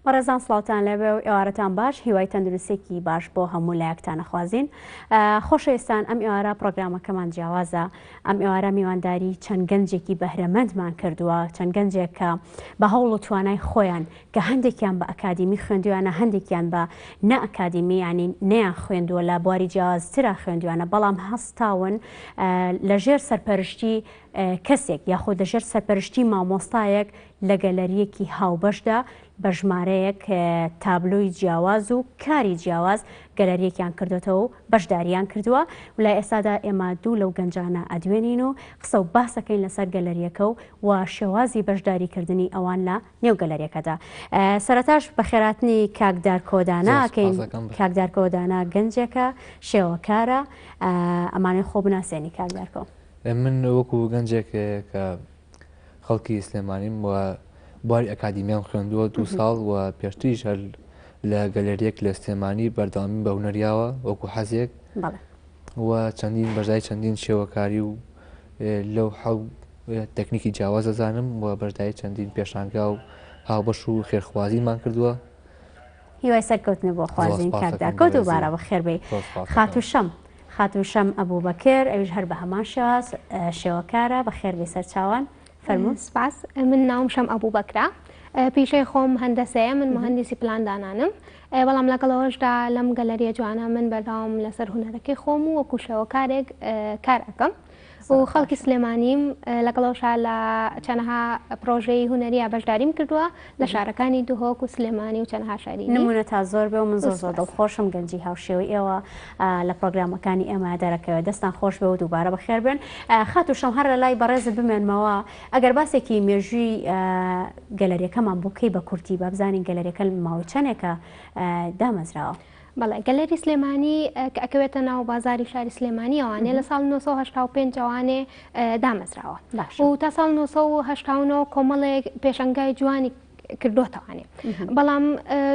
بەڕێزان سڵاوتان لێبێ و ئێوارەتان باش هیوای تەندروستێکی باش بۆ هەموو لایەکتان ئەخوازین خۆشەویستان ئەم ئێوارە پڕۆگرامەکەمان جیاوازە ئەم ئێوارە میوانداری چەند گەنجێکی بەهرەمەندمان کردووە چەند گەنجێک کە بە هەوڵ و توانای خۆیان کە هەندێکیان بە ئەکادیمی خوێندویانە هەندێکیان بە نە ئەکادیمی یانی نەیان خوێندووە لە بواری جیاوازترا خوێندویانە بەڵام هەستاون لەژێر سەرپەرشتی کەسێک یاخود لەژێر سەرپەرشتی مامۆستایەک لە گەلەرییەکی هاوبەشدا بە ژمارەیەک تابلۆی جیاواز و کاری جیاواز گەلەرییەکیان کردۆتەوە و بەشدارییان کردووە و لە ئێستادا ئێمە دوو لەو گەنجانە ئەدوێنین و قسە و باس ئەکەین لەسەر گەلەرییەکە و و شێوازی بەشداریکردنی ئەوان لە نێو گەلەرییەکەدا. سەرەتاش بەخێرهاتنی کاک دارکۆ دانا ئەکەین. کاک دارکۆ دانا گەنجێکە، شێوەکارە، ئەمانەوێ خۆ بناسێنی کاک دارکۆ. من وەکو گەنجێک کە خەڵکی سلێمانیم و بواری ئەکادیمیام خوێندووە دوو ساڵ و پێشتریش هەر لە گەلەریەک لە سلێمانی بەردەوامی بە هونەریاوە وەکو حەزێک و چەندین بەشداری چەندین شێوەکاری و لەو حەو تەکنیکی جیاواز دەزانم و بەشداری چەندین پێشانگا و هاوبەش و خێرخوازیمان کردووە. هیوای سەرکەوتنە بۆ خوازین کاک دارکۆ دووبارە بەخێربێی خاتوو شەم. خاتوو شەم ئەبوبەکر ئەویش هەر بە هەمان شێواز شێوەکارە، بەخێربێی سەرچاوان، فەرموو. سپاس، من ناوم شەم ئەبوبەکرە، پیشەی خۆم هەندەسەیە، من موهەندیسی پلان دانانم، بەڵام لەگەڵ ئەوەشدا لەم گەلەریە جوانە من بەردەوامم لەسەر هونەرەکەی خۆم و وەکو شێوەکارێک کار ئەکەم. و خەڵکی سلێمانیم، لەگەڵ ئەوشا لە چەنەها پرۆژەی هونەرییا بەشداریم کردووە لە شارەکانی دهۆک و سلێمانی و چەنەها شاری دی. نمونەتا زۆر بێ و من زۆر زۆر دڵخۆشم گەنجی هاوشێوەی ئێوە لە پرۆگرامەکانی ئێمە دەرەکەوێت. دەستان خۆش بێ و دووبارە بەخێر بێن. خاتوو شەم هەر لە لای بەڕێزت بمێنمەوە، ئەگەر باسێکی مێژووی گەلەریەکەمان بۆ بکەی بە کورتی با بزانین گەلەریەکە ماوەی چەندێکە دامەزراوە؟ بەڵێ گەلەری سلێمانی کە ئەکەوێتە ناو بازاری شاری سلێمانیەوانێ لە ساڵ 1985 ئەوانێ دامەزراوە و تا ساڵ 1989 کۆمەڵێک پێشەنگای جوانی کردوتەوانێ بەڵام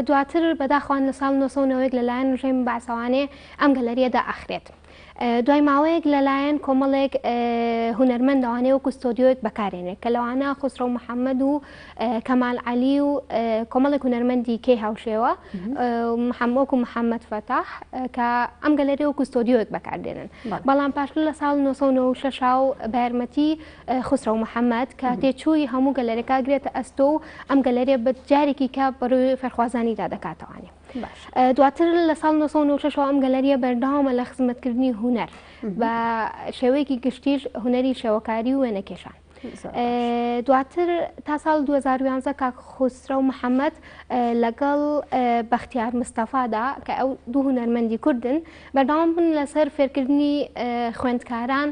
دواتر بەداخوان لە ساڵ 1990 لەلایەن ڕژێمی بەعسەوانێ ئەم گەلەریەدا ئەخرێت. دوای ماوەیەک لەلایەن کۆمەڵێک هونەرمەندەوانێ وەکو ستۆدیۆیەک بەکارێنرێت کە لەوانە خوسرەو محەممەد و کەمال عەلی و کۆمەڵێک هونەرمەندی کەی هاوشێوە وەکو محەممەد فەتاح کە ئەم گەلەری وەکو ستۆدیۆیەک بەکاردێنن بەڵام پاشتر لە ساڵ 1996 و بە یارمەتی خوسرەو محەممەد کە تێچووی هەموو گەلەرەکە گرێتە ئەستۆ و ئەم گەلەرێ بە جارێکی کە بەڕووی فێرخوازانیدا دەکاتەوانێ. دواتر لە ساڵ 1996 ئەم گەلەریە بەردەوامە لە خزمەتکردنی هونەر بە شێوەیەکی گشتیش هونەری شێوەکاری و وێنەکێشان. دواتر تا ساڵ 2011 کاک خوسرەو محەممەد لەگەڵ بەختیار مستەفادا کە ئەو دوو هونەرمەندی کوردن بەردەوام بن لەسەر فێرکردنی خوێندکاران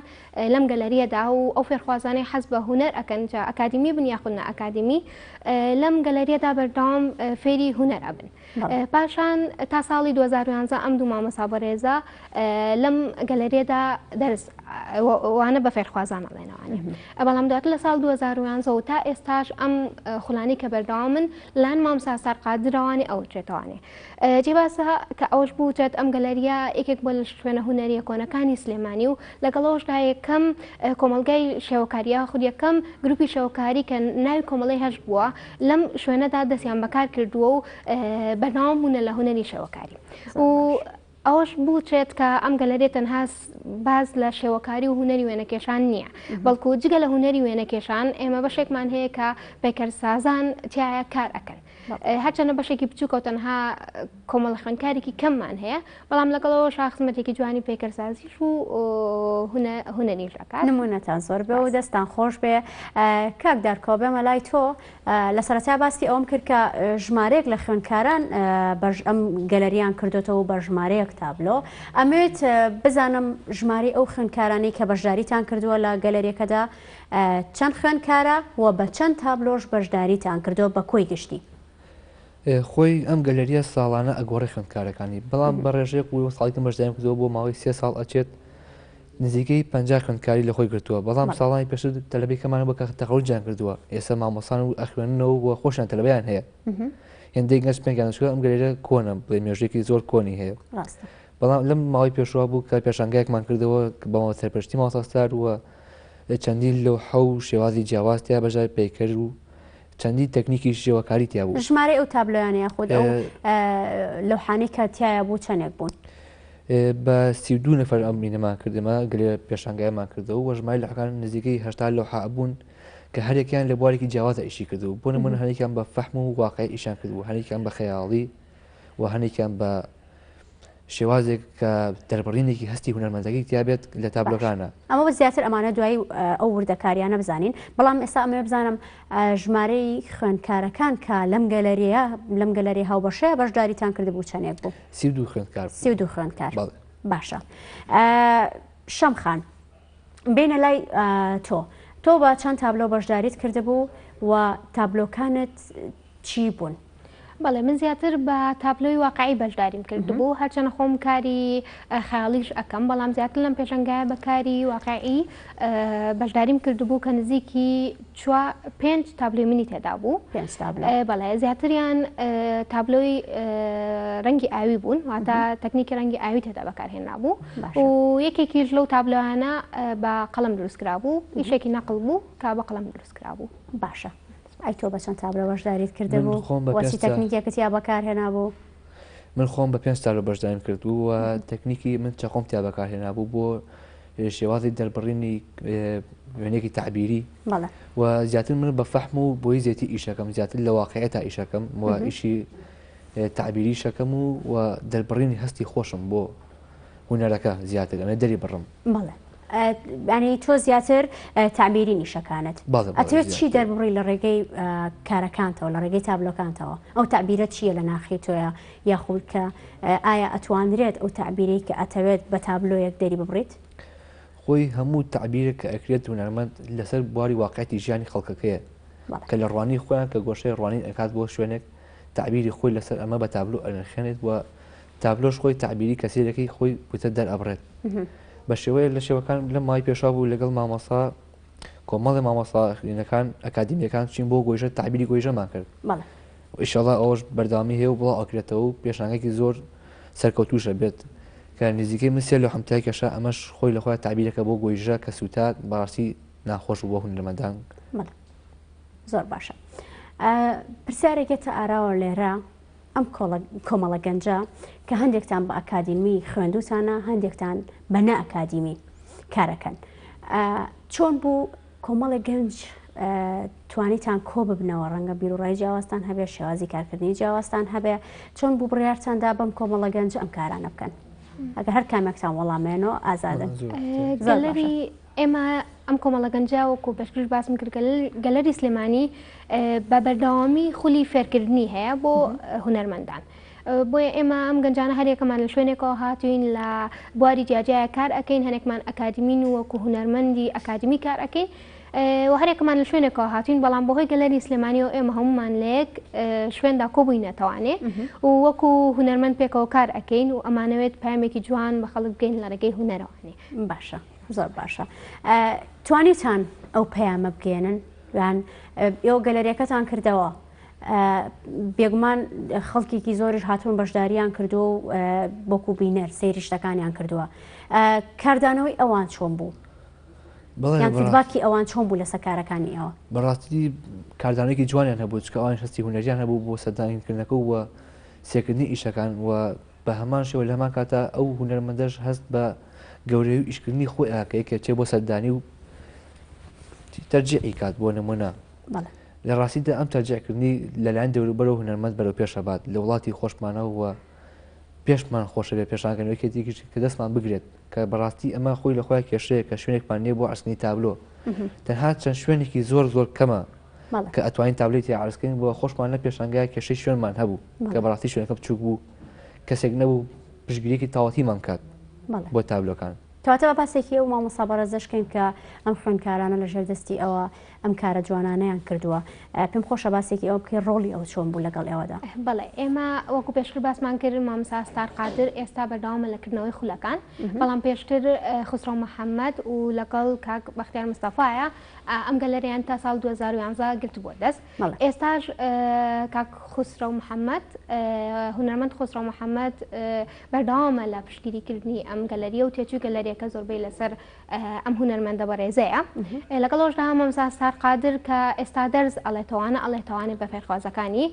لەم گەلەریەدا و ئەو فێرخوازانەی حەز بە هونەر ئەکەن جا ئەکادیمی بن یاخود نا ئەکادیمی لەم گەلەریەدا بەردەوام فێری هونەر ئەبن پاشان تا ساڵی 2011 ئەم دوو مامۆستا بەڕێزە لەم گەلەریەدا دەرس وانە بە فێرخوازان ئەڵێنەوانێ بەڵام دواتر لە ساڵ 2011 و تا ئێستاش ئەم خولانی کە بەردەوامن لەلایەن مامۆستا ستار قادرەوانێ ئەوترێتەوانێ جێی باسە کە ئەوەش بوترێت ئەم گەلەریە یەکێک بووە لە شوێنە هونەریە کۆنەکانی سلێمانی و لەگەڵ ئەوەشدا یەکەم کۆمەڵگای شێوەکاری یاخود یەکەم گروپی شێوەکاری کە ناوی کۆمەڵەی هەشت بووە لەم شوێنەدا دەستیان بەکار کردووە و بەردەوام بوونە لە هونەری شێوەکاری و ئەوەش بوترێت کە ئەم گەلەریە تەنها باس لە شێوەکاری و هونەری وێنەکێشان نییە بەڵکو جگە لە هونەری وێنەکێشان ئێمە بەشێکمان هەیە کە پەیکەرسازان تیایا کار ئەکەن هەرچەندە بەشێکی بچووکە و تەنها کۆمەڵە خوێندکارێکی کەممان هەیە بەڵام لەگەڵەوە شاخزمەتێکی جوانی پەیکەرسازیش و هونەریش ئەکات. نمونەتان زۆر بێ و دەستان خۆش بێ کاک دارکۆ بێمە لای تۆ لە سەرەتا باسی ئەوەم کرد کە ژمارەیەک لە خوێندکاران بەش ئەم گەلەریان کردوتەوە و بە ژمارەیەک تابلۆ ئەمەوێت بزانم ژمارەی ئەو خوێندکارانەی کە بەشداریتان کردووە لە گەلەریەکەدا چەند خوێندکارە و بە چەند تابلۆش بەشداریتان کردووە بە کۆی گشتی؟ خۆی ئەم گەلەریە ساڵانە ئەگۆڕێ خوێندکارەکانی بەڵام بە ڕێژەیەک و ساڵی بەشداریم کردووە بۆ ماوەی سێ ساڵ ئەچێت نزیکەی 50 خوێندکاری لە خۆی گرتووە بەڵام ساڵانی پێشتر تەلەبەی کەمانە بۆ کە تەخەروجیان کردووە ئێستا مامۆستان و ئەخوێننەوە و خۆشیان تەلەبەیان هەیە هێندەی گەنج پێنگیان چووە ئەم گەلەریە کۆنە بڵێ مێژوویەکی زۆر کۆنی هەیە بەڵام لەم ماوەی پێشوە بوو کە پێشانگایەکمان کردەوە بە سەرپەرشتی مامۆستا ستار و چەندین لەوحە و شێوازی جیاواز تیا بەشداری پەیکەر و چەندین تەکنیکی شێوەکاری تیا بوو. ژمارەی ئەو تابلۆیانە یاخود ئەو لەوحانەی کە تیایا بوو چەندێک بوون؟ بە 32 نەفەر ئەم مینەمان کرد ئێمە گەلێ پێشانگایمان کردەوە و ژمارەی لەوحەکان نزیکەی 80 لەوحە بوون کە هەرێکیان لە بوارێکی جیاوازە ئیشی کردبوو بۆ نمونە هەنێکیان بە فەحم و واقعی ئیشان کردبوو هەنێکیان بە خەیاڵی و هەنێکیان بە شێوازێک کە دەربڕینێکی هەستی هونەرمەندەکەی تیابێت لە تابلۆکانە. ئەمە بە زیاتر ئەمانە دوایی ئەو وردەکاریانە بزانین بەڵام ئێستا ئەمەوێ بزانم ژمارەی خوێندکارەکان کە لەم گەلەریە لەم گەلەری هاوبەشەیە بەشداریتان کردبوو چەندێک بوو؟ 32 خوێندکار 32 خوێندکار باشە شەمخان بینە لای تۆ تۆ بە چەند تابلۆ بەشداریت کردبوو و تابلۆکانت چی بوون؟ بەڵێ من زیاتر بە تابلۆی واقعی بەشداریم کردبوو هەرچەنە خۆم کاری خەیاڵیش ئەەکەم بەڵام زیاتر لەم پێشەنگایە بە کاری واقعی بەشداریم کردبوو کە نزیکی چوا پێنج تابلۆی منی تێدا بوو بەڵێ زیاتریان تابلۆی ڕەنگی ئاوی بوون واتە تەکنیکی ڕەنگی ئاوی تێدا بەکارهێنا بوو و یەکێکیش لەو تابلۆیانە بە قەڵم دروستکرا بوو ئیشێکی نەقڵ بوو کە بە قەڵم دروستکرا بوو باشە ئەی تۆ بە چەند تابلۆ بەشداریت کردبوو وە چی تەکنیکێکت تیا بەکارهێنابوو؟ من خۆم بە پێنج تابلۆ بەشداریم کردبوو و تەکنیکی من چەقۆم تیا بەکارهێنابوو بۆ شێوازی دەربڕینی وێنەیەکی تەعبیری و زیاتر من بە فەحم و بۆی زێتی ئیشەکەم زیاتر لە واقعە تا ئیشەکەم و ئیشی تەعبیری شەکەم و و دەربڕینی هەستی خۆشم بۆ هونەرەکە زیاتر ئەمێ دەری بڕم. بەڵێ یانی تۆ زیاتر تەعبیری نیشەکانت ئەتەوێت چی دەربڕی لە ڕێگەی کارەکانتەوە لە ڕێگەی تابلۆکانتەوە ئەو تەعبیرە چییە لە ناخی تۆیە یاخود کە ئایا ئەتوانرێت ئەو تەعبیرەی کە ئەتەوێت بە تابلۆیەک دەری ببڕیت؟ خۆی هەموو تەعبیرێک کە ئەکرێت هونەرمەند لەسەر بواری واقعیەتی ژیانی خەڵکەکەیە کە لە ڕوانینی خۆیان کە گۆشەی ڕوانین ئەکات بۆ شوێنێک تەعبیری خۆی لەسەر ئەمە بە تابلۆ ئەنرخێنێت و تابلۆش خۆی تەعبیری کەسێرەکەی خۆی وتە دەرئەبڕێت بە شێوەیە لە شێوەکان لەم ماوەی پێشا بوو لەگەڵ مامۆسا کۆمەڵی مامۆسا خوێنەکان ئەکادیمیەکان چین بۆ گۆیژە تەعبیری گۆیژەمان کرد ئیشەڵا ئەوەش بەردەوامی هەیە و بڵاو ئەکرێتەوە و پێشانگەیەکی زۆر سەرکەوتووشە بێت کە نزیکەی من سێ لۆحم تای کێشا ئەمەش خۆی لە خۆی تەعبیرەکە بۆ گۆیژە کە سووتا بەڕاستی ناخۆش بوو بۆ هونەرمەندان. زۆر باشە پرسیارێکێتە ئاراوە لێرە ئەم کۆمەڵە گەنجە کە هەندێکتان بە ئەکادیمی خوێندوتانە هەندێکتان بە نە ئەکادیمی کارەکەن چۆن بوو کۆمەڵێک گەنج توانیتان کۆ ببنەوە ڕەنگە بیرروڕای جیاوازتان هەبێ شێوازی کارکردنی جیاوازتان هەبێ چۆن بوو بڕیارتاندا بەم کۆمەڵە گەنج ئەم کارانە بکەن ئەگەر هەر کامێکتان وەڵامێنەوە ئازادن گەلەری ئێمە ئەم کۆمەڵە گەنجە وەکو پێشتریش باسم کرد گەلەری سلێمانی بە بەردەوامی خولی فێرکردنی هەیە بۆ هونەرمەندان. بۆیە ئێمە ئەم گەنجانە هەریەکەمان لە شوێنێکەوە هاتوین لە بواری جیاجیایە کار ئەەکەین هەنێکمان ئەکادیمین و وەکو هونەرمەندی ئەکادمی کار ئەەکەین و هەرێکمان لە شوێنێکەوە هاتوین بەڵام بەهۆی گەلەری سلێمانیەوە ئێمە هەمومان لە یەک شوێندا کۆبووینەتەوانێ و وەکو هونەرمەند پێکەوە کار ئەەکەین و ئەمانەوێت پامێکی جوان بە خەڵک بگەین لە ڕێگەی هونەرەوانێ باشە زۆر باشە توانیتان ئەو پەیامە بگەێنن یان ئێوە گەلەریەکەتان کردەوە بێگومان خەڵکێکی زۆریش هاتوون بەشداریان کردووە و بۆکو بینەر سەیری شتەکانیان کردووە کاردانەوەی ئەوان چۆن بوو یان feedback ی ئەوان چۆن بوو لەسەر کارەکانی ئێوە؟ بەڕاستی کاردانێکی جوانیان هەبوو چکە ئەوان هەستی هونەریان هەبوو بۆ سەردانکردنەکە و سێکردنی ئیشەکان و بە هەمان شێوە لە هەمان کاتا ئەو هونەرمەندەش هەست بە گەورەی و ئیشکردنی خۆی ئاکەی کە چێ بۆ سەردانی و تەرجیعی کات بۆ نمونە لە ڕاستیدا ئەم تەرجیعکردنی لەلایەن دەوروبەرەوە هونەرمەند بەرەو پێش ئەبات لە وڵاتی خۆشمانەوە و پێشمان خۆشە بێ پێشانگەن یەکێتیکیش کە دەستمان بگرێت کە بەڕاستی ئەمە خۆی لە خۆی کێشەیە کە شوێنێکمان نییە بۆ عەرزکردنی تابلۆ تەنها چەند شوێنێکی زۆر زۆر کەمە کە ئەتوانین تابلۆی تیا عەرزکەین بۆ خۆشمان لە پێشانگای کێشەی شوێنمان هەبوو کە بەڕاستی شوێنەکە بچووک بوو کەسێک نەبوو پشتگیریەکی تەواوەتیمان کات بۆ تابلۆکان. کەواتە با باسێکی ئەو مامۆستا بەڕێزەش کەین کە ئەم خوێندکارانە لە ژێر دەستی ئەوە ئەم کارە جوانانەیان کردووە. پێم خۆشە باسێکی ئەوە بکەی ڕۆڵی ئەو چۆن بوو لەگەڵ ئێوەدا؟ بەڵێ ئێمە وەکو پێشتر باسمان کرد مامۆستا ستار قادر ئێستا بەردەوامە لە کردنەوەی خولەکان بەڵام پێشتر خسرەو محەممەد و لەگەڵ کاک بەختیار مستەفایە ئەم گەلەریان تا ساڵ 2011 گرتبووە دەست ئێستاش کاک خسرەو محەممەد هونەرمەند خسرەو محەممەد بەردەوامە لە پشتگیری کردنی ئەم گەلەریە و تێچووی گەلەریەکە زۆربەی لەسەر ئەم هونەرمەندە بەڕێزەیە لەگەڵ ئەوشدا مامۆستا ستار. ستار قادر کە ئێستا دەرس ئەڵێتەوانە ئەڵێتەوانێ بە فێرخوازەکانی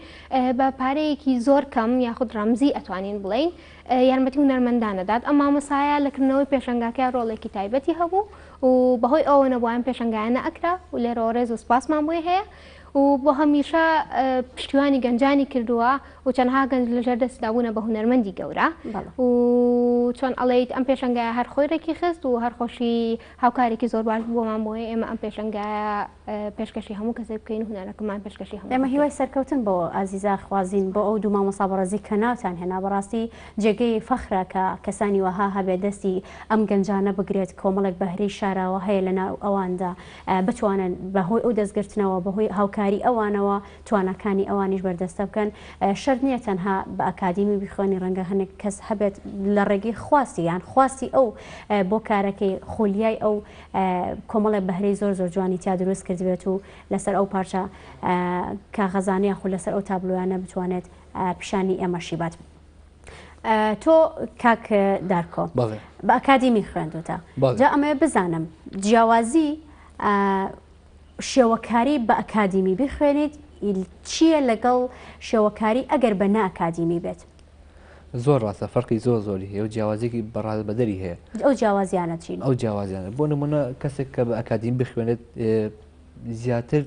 بە پارەیەکی زۆر کەم یاخود ڕەمزی ئەتوانین بڵێین یارمەتی هونەرمەندان ئەدات. ئەم مامۆستایە لە کردنەوەی پێشەنگاکەیا ڕۆڵێکی تایبەتی هەبوو و بەهۆی ئەوەوە نەبوو ئەم پێشەنگایە نەئەکرا و لێرەوە ڕێز و سوپاسمان بۆی هەیە و بۆ هەمیشە پشتیوانی گەنجانی کردووە و چەندها گەنج لەژێر دەستیدا بوونە بە هونەرمەندی گەورە و چۆن ئەڵێیت ئەم پێشەنگایە هەر خۆی ڕێکی خست و هەر خۆشی هاوکارێکی زۆر باش بوو بۆمان بۆیە ئێمە ئەم پێشەنگایە پێشکەشی هەموو کەسێک بکەین و هونەرەکەمان پێشکەشی هەموو ئێمە هیوای سەرکەوتن بۆ ئازیزا خوازین بۆ ئەو دوو مامۆستا بەڕێزی کە ناوتان هێنا بەڕاستی جێگەی فەخرە کە کەسانی وەها هەبێت دەستی ئەم گەنجانە بگرێت کۆمەڵێک بەهرەی شاراوە هەیە لە ناو ئەواندا بتوانن بە هۆی ئەو دەستگرتنەوە بە هۆی هاوکاری ئەوانەوە تواناکانی ئەوانیش بەردەستە بکەن شەرت نییە تەنها بە ئەکادیمی بیخوێنی ڕەنگە هەنێک کەس هەبێت لە ڕێگەی خواستی یان خواستی ئەو بۆ کارەکەی خولیای ئەو کۆمەڵێک بەهرەی زۆر زۆر جوانی تیا دروست کردبێت و لەسەر ئەو پارچە کاغەزانە یاخود لەسەر ئەو تابلۆیانە بتوانێت پیشانی ئێمەشی بات. تۆ کاک دارکۆ بە ئەکادیمی خوێندوتە جا ئەمەوێ بزانم جیاوازی شێوەکاری بە ئەکادیمی بخوێنیت چییە لەگەڵ شێوەکاری ئەگەر بە نائەکادیمی بێت؟ زۆر ڕاستە فەرقی زۆر زۆری هەیە و جیاوازیەکی بەڕاست بەدەری هەیە. ئەو جیاوازیانە چین؟ ئەو جیاوازیانە بۆ نمونە کەسێک کە بە ئەکادیمی بخوێنێت زیاتر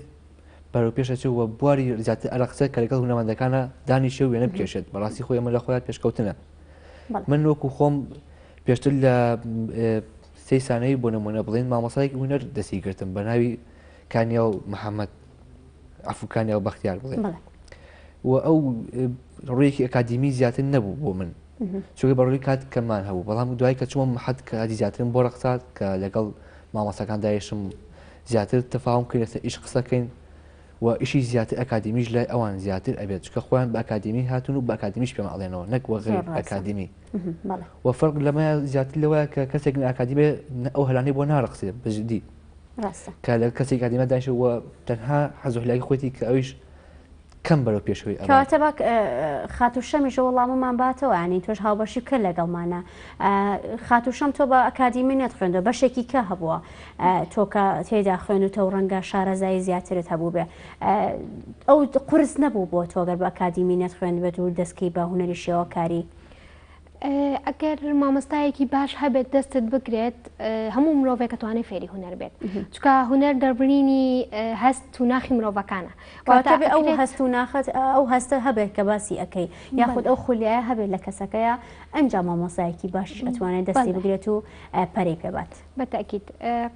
بەرەو پێش ئەچێت و بواری زیاتر ئەرەقسە کە لەگەڵ هونەرمەندەکانە دانیشێ و وێنە بکێشێت بەڕاستی خۆی ئەمە لە خۆیان پێشکەوتنە من وەکو خۆم پێشتر لە سێی سانەوی بۆ نمونە بڵێن مامۆسایەکی هونەر دەستی گرتم بە ناوی کانیا و محەممەد عفو کانیا و بەختیار بڵێ و ئەو ڕوویەکی ئەکادیمی زیاتر نەبوو بۆ من چونکە بەڕووی کات کەمان هەبوو بەڵام دوای کە چوومە محەد کاتی زیاترم بۆ ڕەخسات کە لەگەڵ مامۆستاکان دایشم زیاتر تەفاهم کەین لەسەر ئیش قسەکەین و ئیشی زیاتر ئەکادیمیش لای ئەوان زیاتر ئەبێت چونکە خۆیان بە ئەکادیمی هاتون و بە ئەکادیمیش پێم ئەڵێنەوە نەک وە غەیر ئەکادیمی و فەرق لەمە زیاتر لەوەیە کە کەسێک نە ئەکادیمێ ئەو هەلانەی بۆ ناڕەخسێ بەجدی کە لە کەسێک ئەکادیمە دانیشێ و تەنها حەز و هیلاکی خۆیتی کە ئەویش کەم بەرەو پێشەوەی ئەبات. کەواتە با خاتوو شەمیش وەڵاممان باتەوە یانی تۆش هاوبەشی بکە لەگەڵمانە خاتوو شەم تۆ بە ئەکادیمی نەت خوێندوە بەشێکی کە هەبووە تۆ کە تێدا خوێندوتە و ڕەنگە شارەزایی زیاترت هەبوو بێ ئەو قورس نەبوو بۆ تۆ گەر بە ئەکادیمی نەت خوێندبێت و دەستکەی بە هونەری شێوەکاری؟ ئەگەر مامۆستایەکی باش هەبێت دەستت بگرێت هەموو مرۆڤێک ئەتوانێت فێری هونەر بێت چونکە هونەر دەربرینی هەست و ناخی مرۆڤەکانە واتە بێ ئەو هەست و ناخت ئەو هەستە هەبێت کە باسی ئەەکەی یاخود ئەو خولیایە هەبێت لە کەسەکەیە ئەمجا مامۆسایەکی باشیش ئەتوانێت دەستی بگرێت و پەرەی پێبات. بەتەکید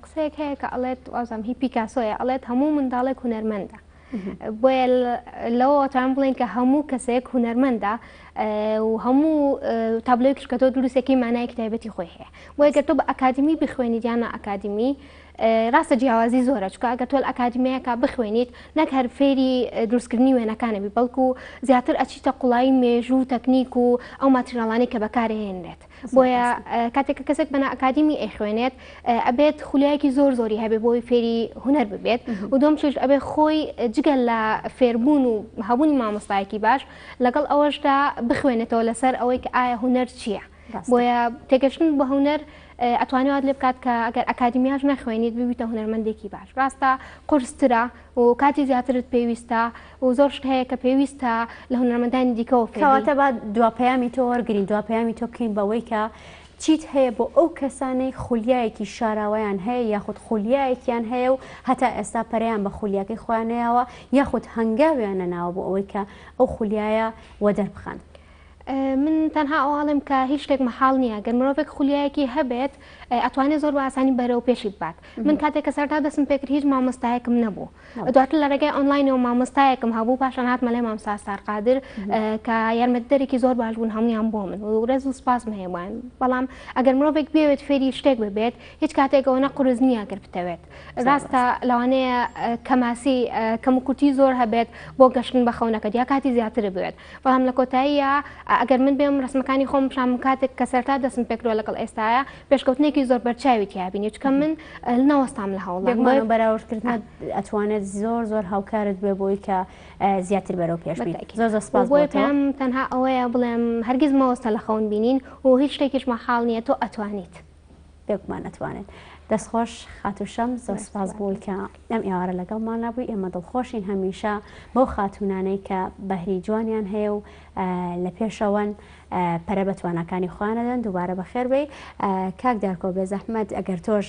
قسەیەک هەیە کە ئەڵێت وازم هی پیکاسۆیە ئەڵێت هەموو منداڵێک هونەرمەندە بۆیە لەوە ئەتوانین بڵێین کە هەموو کەسێک هونەرمەندە و هەموو تابلۆیەکیش کە تۆ دروستەکەی مانایەکی تایبەتی خۆی هەیە بۆیە گەر تۆ بە ئەکادمی بخوێنیت یان ئەکادمی ڕاستە جیاوازی زۆرە چکە ئەگەر تۆ ئەکادمیەکە بخوێنیت نەک هەر فێری دروستکردنی وێنەکانەبی بەڵکو زیاتر ئەچیتە قوڵایی مێژوو و تەکنیک و ئەو ماتریاڵانەی کە بەکارهێنرێت بۆیە کاتێک کە کەسێک بە نائەکادیمی ئەیخوێنێت ئەبێت خولیایەکی زۆر زۆری هەبێ بۆی فێری هونەر ببێت و دوم شتیش ئەبێ خۆی جگە لە فێربوون و هەبوونی مامۆستایەکی باش لەگەڵ ئەوەشدا بخوێنێتەوە لەسەر ئەوەی کە ئایا هونەر چییە بۆیە تێگەشتن بە هونەر ئەتوانێت وات لێ بکات کە ئەگەر ئەکادیمیاش نەخوێنیت ببیتە هونەرمەندێکی باش ڕاستە قورسترە و کاتی زیاترت پێویستە و زۆر شت هەیە کە پێویستە لە هونەرمەندانی دیکەوە فێر بی. کەواتە با دوا پەیامی تۆ وەرگرین، دوا پەیامی تۆ بکەین بەوەی کە چیت هەیە بۆ ئەو کەسانەی خولیایەکی شاراوەیان هەیە یاخود خولیایەکیان هەیە و هەتا ئێستا پەرەیان بە خولیاکەی خۆیان نەیاوە یاخود هەنگاویان نەناوە بۆ ئەوەی کە ئەو خولیایە وەدەر بخەن؟ من تەنها ئەوە ئەڵێم کە هیچ شتێک مەحاڵ نییە گەر مرۆڤێک خولیایەکی هەبێت ئەتوانێت زۆر بە ئاسانی بەرەو پێشی ببات من کاتێک کە سەرەتا دەستم پێکرد هیچ مامۆستایەکم نەبوو دواتر لە ڕێگای ئۆنلاینەوە مامۆستایەکم هەبوو پاشان هاتمە لای مامۆستا ستار قادر کە یارمەتیدەرێکی زۆر باش بوون هەمویان بۆ من و ڕێز و سپاسم هەیە بۆیان بەڵام ئەگەر مرۆڤێک بێوێت فێری شتێک ببێت هیچ کاتێک ئەوەنە قورس نییە گەر بتەوێت ڕاستە لەوانەیە کەماسی کەموکورتی زۆر هەبێت بۆ گەشتن بە خەونەکەت یا کاتی زیاتر بوێت بەڵام لە کۆتاییا ئەگەر من بێم ڕسمەکانی خۆم پیشان بم کاتێک کە سەرتا دەستم پێکردووە لەگەڵ ئێستایا پێشکەوتنێکی زۆر بەرچاوی تیا بینی چونکە من نەوەستام لە هەوڵدان. بێگومان ئەو بەراوردکردنە ئەتوانێت زۆر زۆر هاوکارت بێ بۆی کە زیاتر بەرەو پێش بیت. زۆر زۆر سپاس بۆ تۆ. پەیام تەنها ئەوەیە بڵێم هەرگیز مەوەستە لە خەون بینین و هیچ شتێکیش مەحاڵ نییە تۆ ئەتوانیت. بێگومان ئەتوانێت. دەست خۆش خاتوو شەمس زۆر سوپاس بۆی کە ئەم ئێوارە لەگەڵمانە بووی ئێمە دڵخۆشین هەمیشە بەو خاتوونانەی کە بەهری جوانیان هەیە و لە پێشەوەن پەرە بە تواناکانی خۆیان ئەدەن دووبارە بەخێر بێی کاک دارکۆ بێزەحمەت ئەگەر تۆش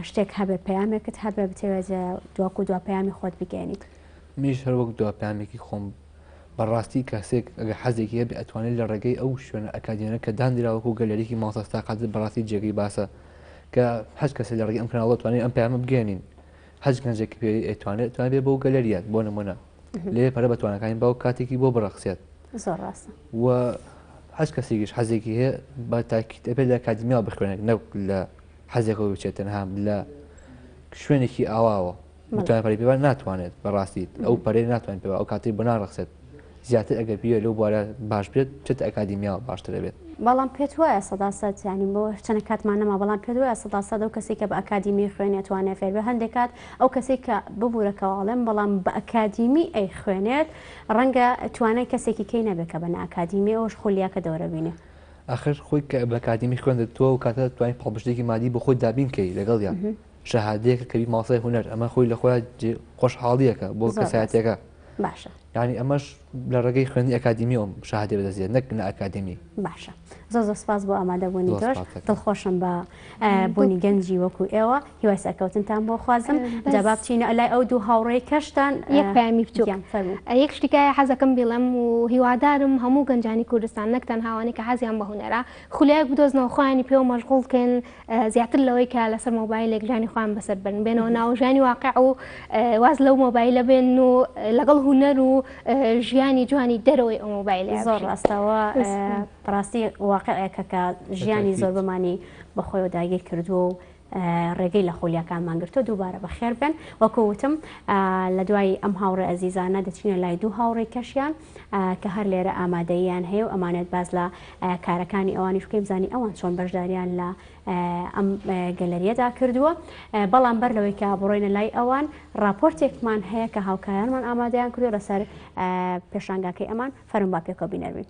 شتێک هەبێ پەیامێکت هەبێ بتەوێت دواکو دوا پەیامی خۆت بگەێنیت. منیش هەر وەک دوا پەیامێکی خۆم بەڕاستی کەسێک ئەگەر حەزێکی هەبێ ئەتوانێت لە ڕێگەی ئەو شوێنە ئەکادیمیانە کە دانرا وەکو گەلەریی مامۆستا ستار قادر بەڕاستی جێگەی باسە کە هەچ کەسێک لە ڕێگەی ئەم کەناڵەوە توانێت ئەم پەیامە بگەیەنین هەچ گەنجێک پێ ئەتوانێت توانێت بێ بۆ گەلەریات بۆ نمونە لێ پەرە بە توانەکانی باو کاتێکی بۆ بڕەخسێت زۆر ڕاستە و هەچ کەسێکیش حەزێکی هەیە بە تاکیت ئەبێت لە ئەکادیمیا بخوێنێت نەک لە حەزێکەوە بچێت تەنها لە شوێنێکی ئاواوە بتوانێت پەرەی پێ بات ناتوانێت بەڕاستی ئەو پەرەی ناتوانێت پێ ئەو کاتەی بۆ ناڕەخسێت زیاتر ئەگەر بیەوێت لەو بوارە باش بێت بچێتە ئەکادیمیاوە باشتر ئەبێت. بەڵام پێت وایە سەدا سەد یانی بۆ چەنە کاتمان نەما بەڵام پێت وایە سەدا سەد ئەو کەسەی کە بە ئەکادیمی خوێنێ توانێ فێر بێ هەندێک کات ئەو کەسەی کە ببورە کە ئەڵێم بەڵام بە ئەکادیمی ئەی خوێنێت ڕەنگە توانای کەسێکی کەی نەبێ کە بە نائەکادیمی ئەوش خولیاکە دەورە بینێ. ئاخر خۆی کە بە ئەکادیمی خوێندت تۆ ئەو کاتە توانی پاڵپشتێکی مادی بۆ خۆت دابین کەی لەگەڵیا شەهادەیەکە کە بی مامۆستای هونەر ئەمە خۆی لە خۆیا خۆشحاڵیەکە بۆ کەسایەتیەکە. باشە. یانی ئەمەش لە ڕێگەی خوێندنی ئەکادیمیەوە شەهادەی بەدەست دێت نەک نا ئەکادیمی. باشە زۆر زۆر سپاس بۆ ئامادەبوونی تۆش دڵخۆشم بە بوونی گەنجی وەکو ئێوە هیوای سەرکەوتنتان بۆ خوازم جا با بچینە لای ئەو دوو هاوڕێی کەشتان یەک پەیامی بچووک یەک شتیکایە حەزەکەم بیڵێم و هیوادارم هەموو گەنجانی کوردستان نەک تەنها ئەوانەی کە حەزیان بە هونەرە خولیایەک بدۆزنەوە خۆیانی پێوە مەشغوڵ کەن زیاتر لەوەی کە لەسەر مۆبایلێک ژیانی خۆیان بەسەر بەرن بێنەوە ناو ژیانی واقع و واز لەو مۆبایلە بێن و لەگەڵ هونەر و ژیانی جوانی دەرەوەی ئەو مۆبایلە زۆر ڕاستەوە بەڕاستی واقعێکە کە ژیانی زۆربەمانی بەخۆیەوە داگیر کردووە و ڕێگەی لە خولیاکانمان گرتووە دووبارە بەخێر بێن وەکو وتم لە دوای ئەم هاوڕێ ئەزیزانە دەچینە لای دوو هاوڕێی کەشیان کە هەر لێرە ئامادەییان هەیە و ئەمانێت باس لە کارەکانی ئەوانیش بکەین بزانین ئەوان چۆن بەشداریان لە ئەم گەلەریەدا کردووە بەڵام بەر لەوەی کە بڕۆینە لای ئەوان راپۆرتێکمان هەیە کە هاوکارانمان ئامادەیان کردووە لەسەر پێشانگاکەی ئەمان فەرم با پێکەوە بینەربین.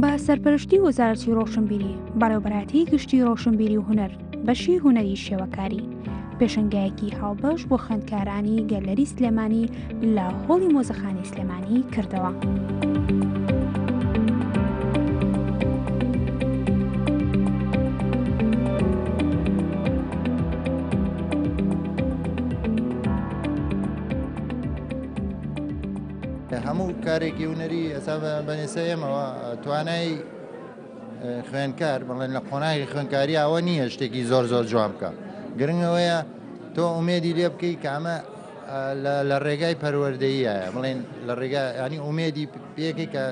بە سەرپەرشتی وەزارەتی ڕۆشنبیری، بەڕێوەبەرایەتی گشتی ڕۆشنبیری و هونەر، بەشی هونەری شێوەکاری، پێشەنگایەکی هاوبەش بۆ خوێندکارانی گەلەری سلێمانی لە هۆڵی مۆزەخانەی سلێمانی کردەوە. هەموو کارێکی هونەری ئێستا بەنێسە ئێمەوە توانای خوێنکار بڵێن لە قۆناغی خوێنکاری ئەوە نییە شتێکی زۆر زۆر جوان بکە گرنگەوەیە تۆ ئومێدی لێ بکەی کە ئەمە لە ڕێگای پەروەردەییە بڵێن لە ڕێگا ینی ئومێدی پێکی کە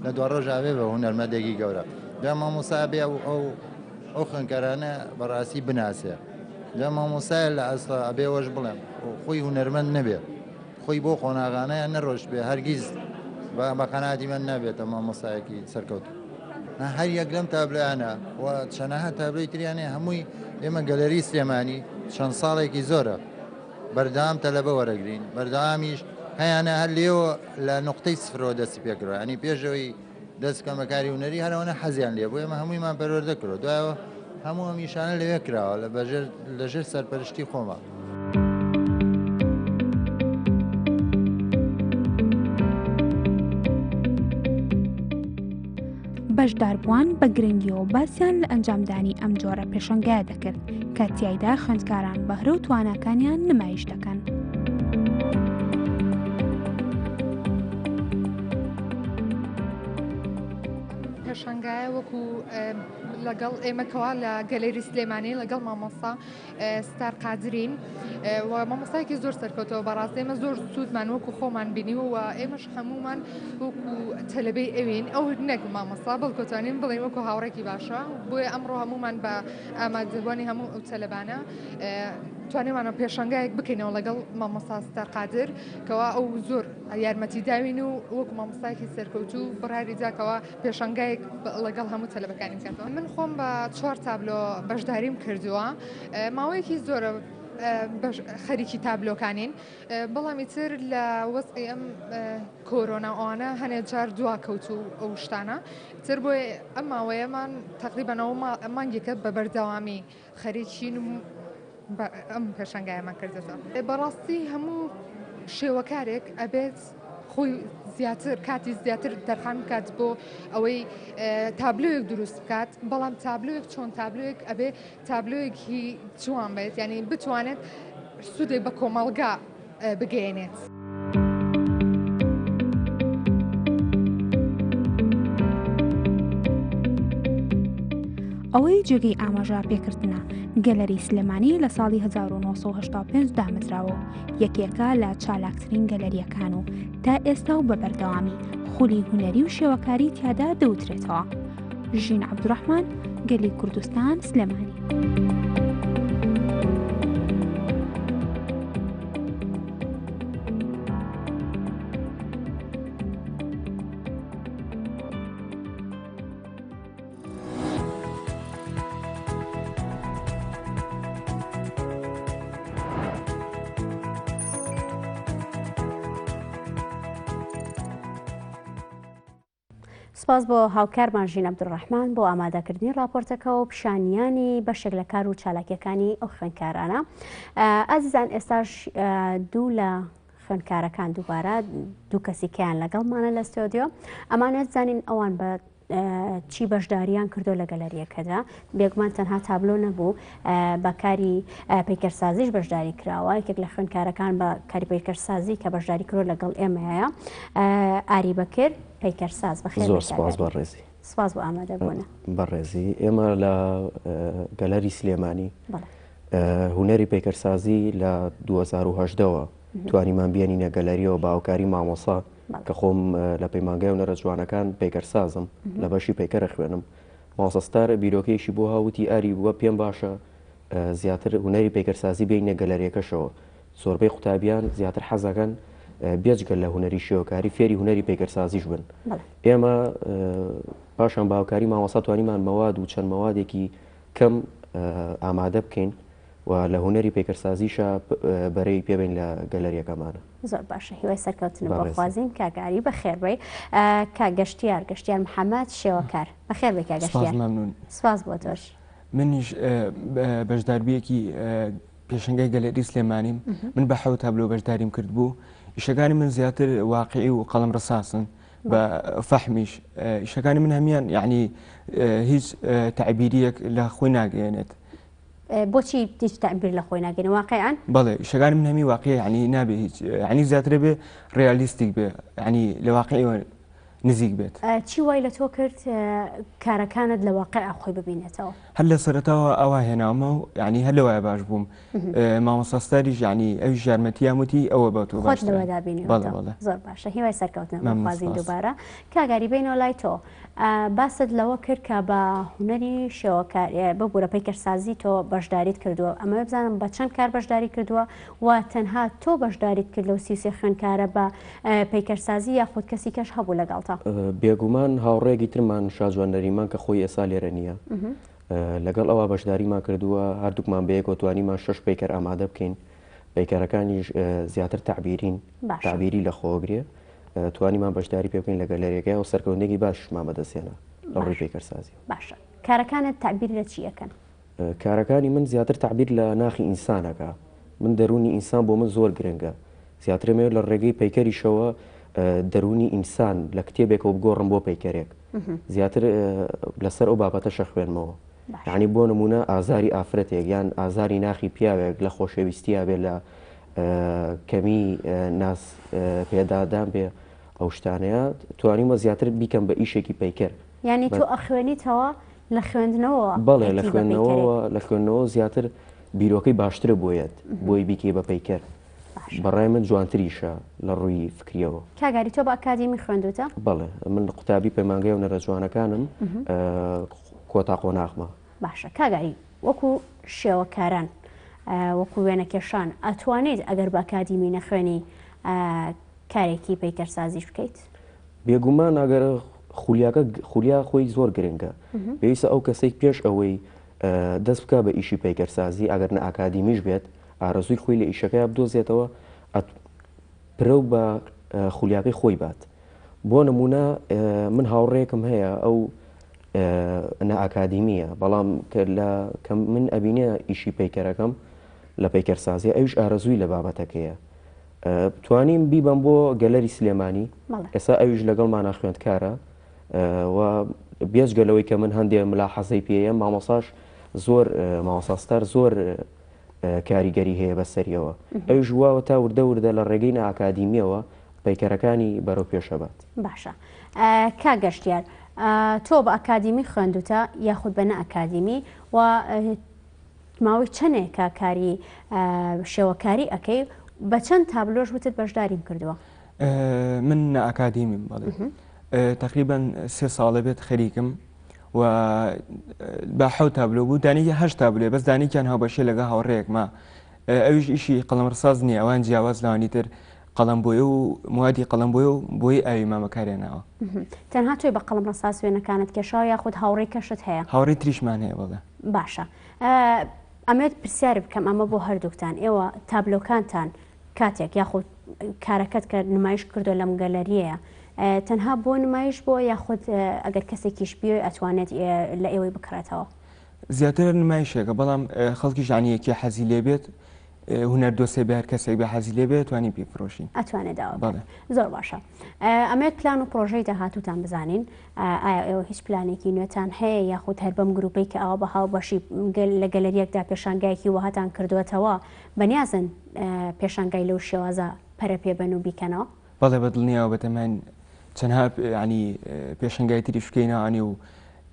لە دوا ڕۆژ ئاوێ بە هونەرمەندێکی گەورە جا مامۆسا بێ ئەو ئەو خوێنکارانە بەڕاستی بناسێ جا مامۆسایە لە ئەسڵا ئەبێ وەش بڵێم خۆی هونەرمەند نەبێ خۆی بۆ قۆناغانەیان نەڕۆشت بێ هەرگیز بە قەناعەتی من نابێتە مامۆستایەکی سەرکەوتوو. هەر یەک لەم تابلۆیانە و چەنەها تابلۆی تریان هەیە هەمووی ئێمە گەلەری سلێمانی چەند ساڵێکی زۆرە بەردەوام تەلەبە وەرەگرین بەردەوامیش هەیانە هەر لێوە لە نقطەی سفرەوە دەستی پێکرا ینی پێشەوەی دەست بکەن بە کاری هونەری هەر ئەوەنە حەزیان لێ بوو ئێمە هەموویمان پەروەردە کردووە دوایەوە هەموو ئەم ئیشانە لەوێ کراوە لە بەژێر لەژێر سەرپەرشتی خۆمان. بەشداربووان بە گرنگیەوە باسیان لە ئەنجامدانی ئەم جۆرە پێشەنگایە دەکرد کە تیایدا خوێندکاران بەهرە و تواناکانیان نمایش دەکەن. پێشانگایە وەکو لەگەڵ ئێمە کەوا لە گەلەری سلێمانی لەگەڵ مامۆستا ستار قادرین و مامۆستایەکی زۆر سەرکەوتەوە بەڕاست ئێمە زۆر سوودمان وەکو خۆمان بینیوە و ئێمەش هەمومان وەکو تەلەبەی ئەوین ئەو نەک مامۆستا بەڵکۆتوانین بڵێن وەکو هاوڕێکی باشە بۆیە ئەمڕۆ هەمومان بە ئامادەبوونی هەموو ئەو تەلەبانە. توانیمانە پێشانگایەک بکەینەوە لەگەڵ مامۆستا ستار قادر کەوا ئەو زۆر یارمەتی داوین و وەکو مامۆستایەکی سەرکەوتوو بڕیاری دا کەوا پێشانگایەک لەگەڵ هەموو تەلەبەکانی بکاتەوە. من خۆم بە چوار تابلۆ بەشداریم کردووە ماوەیەکی زۆرە خەریکی تابلۆکانین بەڵام ئیتر لە وەزعی ئەم کۆرۆنا ئەوانە هەنێ جار دوا کەوت و ئەو شتانە تر بۆیە ئەم ماوەیەمان تقریبا ئەو مانگێکە بە بەردەوامی خەریکین و ئەم پێشانگایەمان کردێتەوە. بەڕاستی هەموو شێوەکارێک ئەبێت خۆی زیاتر کاتی زیاتر تەرخان بکات بۆ ئەوەی تابلۆیەک دروست بکات بەڵام تابلۆیەک چۆن تابلۆیەک ئەبێ تابلۆیەکی جوان بێت یعنی بتوانێت سوودێک بە کۆمەڵگا بگەیەنێت. ئەوەی جێگەی ئاماژە پێکردنە، گەلەری سلێمانی لە ساڵی 1985 دامەزراوە و یەکێکە لە چالاکترین گەلەرییەکان و تا ئێستا و بە بەردەوامی خولی هونەری و شێوەکاری تیادا دەوترێتەوە. ژین عەبدوڕەحمان، گەلی کوردستان، سلێمانی. سپاس بۆ هاوکارمان ژین عەبدولڕەحمان بۆ ئامادەکردنی راپۆرتەکە و پیشانیانی بەشێک لە کار و چالاکیەکانی ئەو خوێندکارانە. ئازیزان ئێستاش دوو لە خوێندکارەکان دووبارە دوو کەسیکەیان لەگەڵمانە لە ستۆدیۆ ئەمانێت زانین ئەوان بە چی بەشداریان کردو لە گەلەریەکەدا بێگومان تەنها تابلۆ نەبوو بە کاری پەیکەرسازیش بەشداری کراوە یەکێک لە خوێندکارەکان بە کاری پەیکەرسازی کە بەشداری کرۆ لەگەڵ ئێمەیە ئاری بەکر پەیکەرساز بەخێر زۆر سپاس بەڕێزی سپاس بۆ ئامادەبوونە بەڕێزی ئێمە لە گەلەری سلێمانی هونەری پەیکەرسازی لە 2010ەوە توانیمان بێنینە گەلەریەوە باوکاری مامۆسا کە خۆم لە پەیمانگای هونەرە جوانەکان پەیکەرسازم لە بەشی پەیکەرە خوێنم مامۆستا ستار بیرۆکەیەکی بۆ هاوتی ئاری بووە پێم باشە زیاتر هونەری پەیکەرسازی بینە گەلەریەکەشەوە زۆربەی قوتابیان زیاتر حەزەکەن بێجگە لە هونەری شێوەکاری فێری هونەری پەیکەرسازیش بن ئێمە پاشان باوکاری مامۆستا توانیمان مەواد و چەند مەوادێکی کەم ئامادە بکەین و لە هونەری پەیکەرسازیشا بەرەی پێبین لە گەلەریەکەمانە. زۆر باشە هیوای سەرکەوتنت بۆ خوازین کاک ئاری بەخێر بێی کاک گەشتیار گەشتیار محەمەد شێوەکار بەخێر بێی کاک گەشتیار ممنون سپاس بۆ تۆش. منیش بەشداربوویەکی پێشەنگای گەلەری سلێمانیم من بە حەوت تابلۆ بەشداریم کرد بوو ئیشەکانی من زیاتر واقعی و قەڵەم ڕساسن بە فەحمیش ئیشەکانی من هەمیان یعنی هیچ تەعبیریەک لە خۆی ناگەیەنێت بۆچی هیچ تەعبیر لە خۆی ناگەینێ واقعیان؟ بەڵێ ئیشەکانی من هەمی واقعی یعنی نابێ هیچ یعنی زیاترە بێ ڕیالیستیک بێ یعنی لە واقعیەوە نزیک بێت. چی وای لە تۆ کرد کارەکانت لە واقع خۆی ببینێتەوە؟ هەر لە سەرەتاوە ئاوا هێناومە و یعنی هەر لەوایە باش بووم مامۆستا ستاریش یعنی ئەویش یارمەتیان وتی ئەوە بە تۆ خۆت باشترە. لەوەدا بینیوەتەوە. بەڵێ بەڵێ. زۆر باشە هیوای سەرکەوتنت مەمنون خوازین سپاس. دووبارە. کاک ئاری بێینەوە لای تۆ. باست لەوە کرد کە بە هونەری شێوەکار ببورە پەیکەرسازی تۆ بەشداریت کردووە ئەمەوێ بزانم بە چەند کار بەشداری کردووە و تەنها تۆ بەشداریت کرد لەو 33 خوێندکارە بە پەیکەرسازی یاخود کەسی کەش هەبوو لەگەڵتا؟ بێگومان هاوڕێیەکی ترمان شاجوان نەریمان کە خۆی ئێستا لێرە نییە لەگەڵ ئەوە بەشداریمان کردووە هەردووکمان بەیەکەوە توانیمان شەش پەیکەر ئامادە بکەین پەیکەرەکانیش زیاتر تەعبیرین تەعبیری لەخۆگرێ توانیمان بەشداری پێ بکەین لە گەلەریەکەی و سەرکەوتنێکی باشیشمان بەدەستهێنا لە ڕووی پەیکەرسازیەوە. باشە کارەکانت تەعبیر لە چی ئەکەن؟ کارەکانی من زیاتر تەعبیر لە ناخی ئینسان ئەکا. من دەروونی ئینسان بۆ من زۆر گرنگە. زیاتر ئەمەوێت لە ڕێگەی پەیکەریشەوە دەروونی ئینسان لە کتێبێکەوە بگۆڕم بۆ پەیکەرێک. زیاتر لەسەر ئەو بابەتەش ئەخوێنمەوە. یانی بۆ نموونە ئازاری ئافرەتێک یان ئازاری ناخی پیاوێک لە خۆشەویستیا بێ لە کەمی ناز پێدادان بێ ئەو شتانەیە توانیمە زیاتر بیکەم بە ئیشێکی پەیکەر. یانی تۆ ئەخوێنیتەوە لە خوێندنەوەوە بەڵێ لە خوێندنەوەوە لە خوێندنەوە زیاتر بیرۆکەی باشترە بۆیەت بۆی بیکەی بە پەیکەر بەڕای من جوانتریشە لە ڕووی فکریەوە. کاک ئاری تۆ بە ئەکادیمی خوێندوتە؟ بەڵێ من قوتابی پەیمانگای هونەرە جوانەکانم کۆتا قۆناغمە. باشە کاک ئاری وەکو شێوەکاران. وەکو وێنەکێشان ئەتوانیت ئەگەر بە ئەکادیمی نەخوێنی کارێکی پەیکەرسازیش بکەیت؟ بێگومان ئەگەر خولیاکە خولیا خۆی زۆر گرنگە پێویستە ئەو کەسێک پێش ئەوەی دەست بکە بە ئیشی پەیکەرسازی ئەگەر نە ئاکادیمیش بێت ئارەزووی خۆی لە ئیشەکەی بدۆزێتەوە پرەو بە خولیاکەی خۆی بات بۆ نمونە من هاوڕێکم هەیە ئەو نە ئاکادیمیە بەڵام کە لە کە من ئەبینێ ئیشی پەیکەرەکەم لە پەیکەرسازی ئەویش ئارەزووی لە بابەتەکەیە توانیم بیبەم بۆ گەلەری سلێمانی ئێستا ئەویش لەگەڵمانە خوێندکارە و بێجگە لەوەی کە من هەندێ ملاحەزەی پێیە مامۆساش زۆر مامۆساستار زۆر کاریگەری هەیە بەسەریەوە ئەویش واوە تا وردە وردە لە ڕێگەی نائاکادیمیەوە پەیکەرەکانی بەرەو پێش ئەبات. باشە کاک گەشتیار تۆ بە ئەکادیمی خوێندوتە یاخود بە نائەکادیمی و ماوەی چەندێکە کاری شێوەکاری ئەکەی بە چەند تابلۆش وتت بەشداریم کردووە؟ من نائەکادیمیم بەڵێ تقریبا سێ ساڵە بێت خەریکم و بە حەوت تابلۆ بوو دانێکی هەشت تابلۆ بەس دانێکیان هاوبەشیە لەگە هاوڕێیەکما ئەویش ئیشی قەڵەم ڕساس نییە ئەوان جیاواز لەوانی تر قەڵەم بۆیە و موادی قەڵەم بۆیە و بۆیەی ئاوی ما بەکارهێناوە. تەنها تۆی بە قەڵەم ڕەساس وێنەکانت کێشاوە یاخود هاوڕێی کەشت هەیە؟ هاوڕێی تریشمان هەیە بەڵێ. باشە ئەمەوێت پرسیار بکەم ئەمە بۆ هەردووکتان ئێوە تابلۆکانتان کاتێک یاخود کارەکەت کە نمایش کردو لەم گەلەریەیە تەنها بۆ نمایش بۆ یاخود ئەگەر کەسێکیش بیەوێ ئەتوانێت لە ئێوەی بکڕێتەوە؟ زیاتر نمایشێکە بەڵام خەڵکیش یانی یەکێ حەزی لێ بێت هونەر دۆسێ بێ هەر کەسێک بێ حەزی لێ بێ توانین پێی فرۆشین. ئەتوانێ داوا بکات. بەڵێ. زۆر باشە ئەمەوێت پلان و پڕۆژەی داهاتووتان بزانین ئایا ئێوە هیچ پلانێکی نوێتان هەیە یاخود هەر بەم گروپەی کە ئاوا بە هاوبەشی لە گەلەریەکدا پێشانگایەکی وەهاتان کردووەتەوە بەنیازن پێشانگای لەو شێوازە پەرە پێ بەن و بیکەنەوە؟ بەڵێ بە دڵنیاوە بەتەماین چەندها ینی پێشەنگای تریش بکەینەوانی و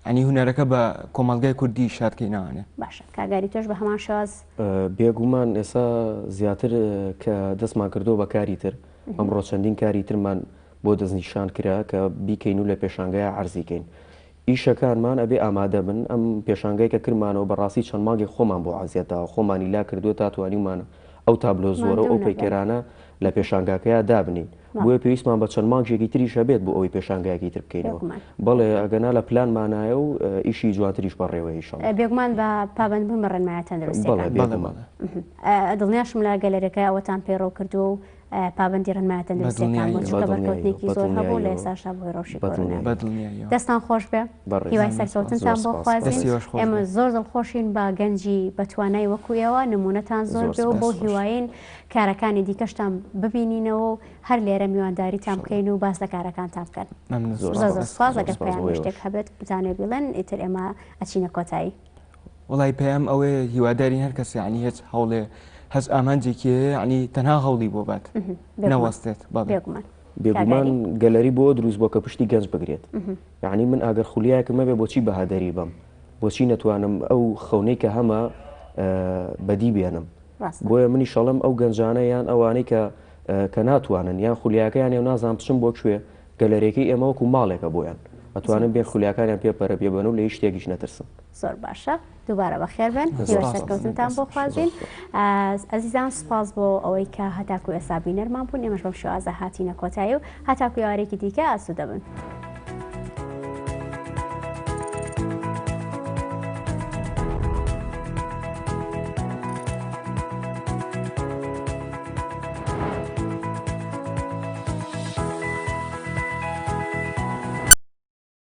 ینی هونەرەکە بە کۆمەڵگای کوردی شاد کەینەوانێ. باشە کاک گاری تۆش بە هەمان شێواز؟ بێگومان ئێستا زیاتر کە دەستمان کردووە بە کاری تر ئەمڕۆ چەندین کاری ترمان بۆ دەستنیشان کرا کە بیکەین و لە پێشانگایە عەرزی کەین ئیشەکانمان ئەبێ ئامادە بن، ئەم پێشانگای کە کرمانەوە بە ڕاستی چەند مانگێک خۆمان بۆ عەزیەت داوە، خۆمانی لا کردووە تا توانیومانە ئەو تابلۆ زۆرە و ماندوو ئەو نەبن. پەیکەرانە لە پێشانگاکەیا دابنێین. بۆیە پێویستمان بە چەند مانگێکی تریش هەبێت بۆ ئەوەی پێشانگایەکی تر بکەینەوە. بێگومان. بەڵێ ئەگەنا لە پلانمانایە و ئیشی جوانتریش بەڕێوەیە ئیشەڵا. بێگومان بە پابەندبوون بە ڕێنمایە بەڵێ تەندروستییەکان. بەڵێ بێگومان. بەڵێ. دڵنیاشم لە گەلەریەکە ئەوەتان پەیڕەو کردووە و پابەندی ڕێنمایە تەندروستیەکان بوون چونکە بەرکەوتنێکی زۆر هەبوو لە ئێستاشدا بەهۆی ڕەوشی کۆرۆنا. دەستان خۆش بێ هیوای سەرکەوتنتان بۆ خوازین ئێمە زۆر دڵخۆشین بە گەنجی بەتوانای وەکو ئێوە نمونەتان زۆر بێ و بۆ هیواین کارەکانی دیکەشتان ببینینەوە و هەر لێرە میوانداریتان بکەین و باس لە کارەکانتان بکەن زۆر زۆر سپاس ئەگەر پەیام شتێک هەبێت بتانێ بیڵێن ئیتر ئێمە ئەچینە کۆتایی. وەڵای پەیام ئەوەیە هیوادارین هەر کەسێ یانی هێچ هەوڵێ هەچ ئامانجێکی هەیە یانی تەنها هەوڵی بۆ بات نەوەستێت بەڵێ. بێگومان. بێگومان گەلەری بۆ دروست بووە کە پشتی گەنج بگرێت یعنی من ئەگەر خولیایەکم هەبێ بۆچی بەهادەری بم بۆچی نەتوانم ئەو خەونەی کە هەمە بەدی بێنم بۆیە منیش ئەڵێم ئەو گەنجانە یان ئەوانەی کە کە ناتوانن یان خولیاکەیان و نازان بچم بۆ کوێ گەلەریەکەی ئێمە وەکو ماڵێکە بۆیان ئەتوانن بێن خولیاکانیان پێ پەرە پێ بەن و لە هیچ شتێکیش نەترسن. زۆر باشە دووبارە بەخێر بن هیوای سەرکەوتنتان بۆ خوازین ئەزیزان سوپاس بۆ ئەوەی کە هەتاکو ئێستا بینەرمان بوون ئێمەش بەم شێوازە هاتینە کۆتایی و هەتاکو ئێوارێکی دیکە ئاسوودە بن.